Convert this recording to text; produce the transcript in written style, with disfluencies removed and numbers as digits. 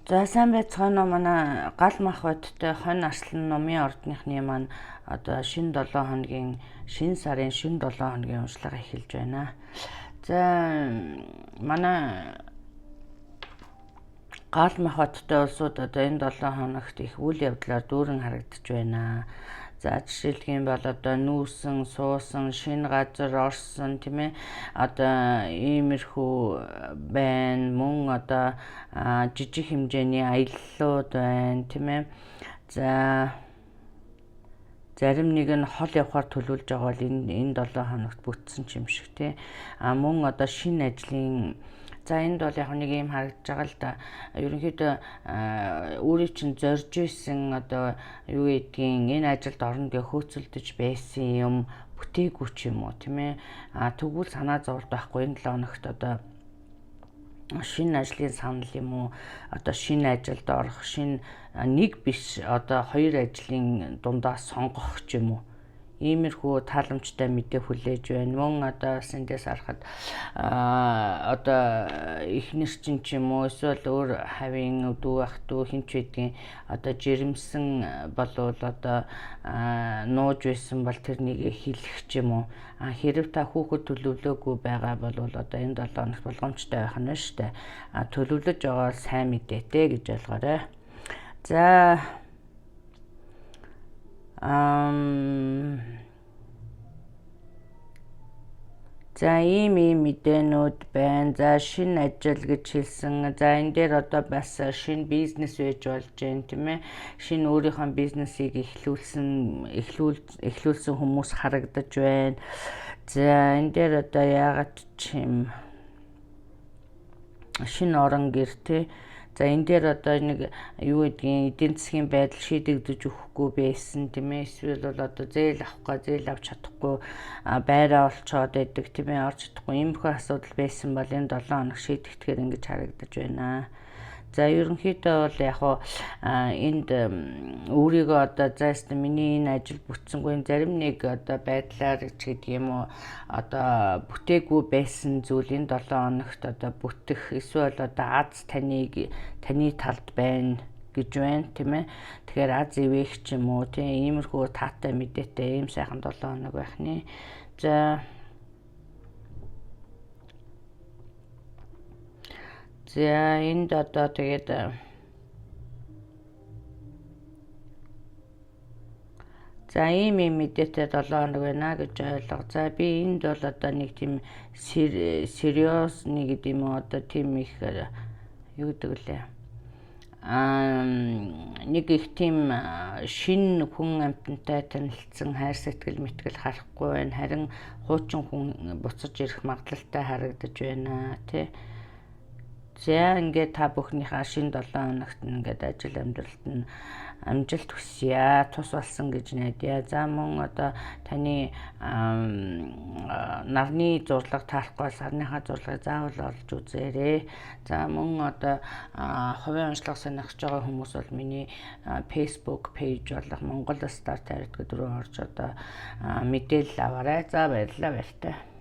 За, сайн байцгаана уу, манай гал мах бодтой Хонь Арслан номын ордныхны маань одоо шинэ 7 хоногийн, шинэ сарын шинэ 7 хоногийн уншлага эхэлж байна. За, манай гал мах бодтой улсууд одоо энэ 7 хоногт их үйл явдлаар дүүрэн харагдаж байна. За, жишээлх юм бол одоо нүүсэн, суусан, шинэ газар орсон, тийм ээ. Одоо иймэрхүү байна. Мөн одоо жижиг хэмжээний аяллууд байна, тийм ээ. За, зарим нэг нь хол явахаар төлөвлөж байгаа бол энэ 7 хоногт бүтсэн ч юм шиг, тий. А мөн одоо шинэ ажлын, за, энд бол яг нэг юм харагдаж байгаа л да. Ерөнхийдөө өөрийн чинь зорж исэн, одоо юу гэдгийг, энэ ажилд орно гэж хөөцөлдөж байсан юм бүтээгүй ч юм уу, тийм ээ. А тэгвэл санаа зовлт байхгүй, энэ 7 хоногт одоо шинэ ажлын санал юм уу, одоо шинэ ажилд орох, шинэ нэг биш, одоо хоёр ажлын дундаас сонгох ч юм уу, иймэрхүү тааламжтай мэдээ хүлээж байна. Мөн одоо бас эндээс харахад одоо эхнэр чинь ч юм уу, эсвэл өөр хавийн дүү, ах дүү хэн ч байдгийн одоо жирэмсэн болвол одоо нууж байсан бол тэрнийг хэлэх ч юм уу. А хэрэг та хүүхэд төлөвлөөгүй байгаа бол одоо энэ 7 хоногт болгоомжтой байх нь шүү дээ. А төлөвлөж байгаа бол сайн мэдээтэй гэж ойлгоорой. За, за, ийм ийм мэдээнүүд байна. За, шинэ ажил гэж хэлсэн. За, энэ дээр одоо бас шинэ бизнес байж болж байна, тийм ээ. Шинэ өөрийнхөө бизнесийг эхлүүлсэн хүмүүс харагдаж байна. За, энэ дээр одоо яагаад ч юм шинэ орон гэр, тий. За, энэ дээр одоо нэг юу гэдгийг, эдийн засгийн байдал шийдэгдэж өгөхгүй байсан, тийм ээ. Эсвэл бол одоо зээл авахгүй, зээл авч чадахгүй, байраа олцоод байдаг, тийм ээ, орж чадахгүй, иймэрхүү асуудал байсан бол энэ 7 хоног шийдэгдэхээр ингэж харагдаж байна. За, ерөнхийдөө бол яг хуу энд өөрийгөө одоо зайст миний энэ ажил бүтсэнгүй, зарим нэг одоо байдлаар ч гэдэг юм уу, одоо бүтээгүй байсан зүйл энэ 7 хоногт одоо бүтэх, эсвэл одоо аз таныг таны талд байна гэж байна, тийм ээ. Тэгэхээр аз ивэх ч юм уу, тийм, иймэрхүү таатай мэдээтэй ийм сайхан 7 хоног байх нэ. За. За, энд одоо тэгээд, за, ийм ийм мэдээтэй 7 хоног байна гэж ойлго. За, би энд бол одоо нэг тийм serious нэг гэдэг юм уу, одоо тийм их юу гэдэг лээ. Нэг их тийм шинэ хүн амьтантай танилцсан хайр сэтгэл мэтгэл харахгүй байна. Харин хуучин хүн буцаж ирэх магадлалтай харагдаж байна, тий. За, ингээд та бүхнийхээ шинэ 7 хоногт ингээд ажил амьдралд нь амжилт хүсье. Тус болсон гэж найдаа. За, мөн одоо таны нарны зурлага таарахгүй сарныхаа зурлагыг заавал олж үзээрэй. За, мөн одоо хувийн онцлог сонирхож байгаа хүмүүс бол миний Facebook page болох Монгол Star Tarot гэдэг рүү орж одоо мэдээлэл аваарай. За, баярлалаа, баяртай.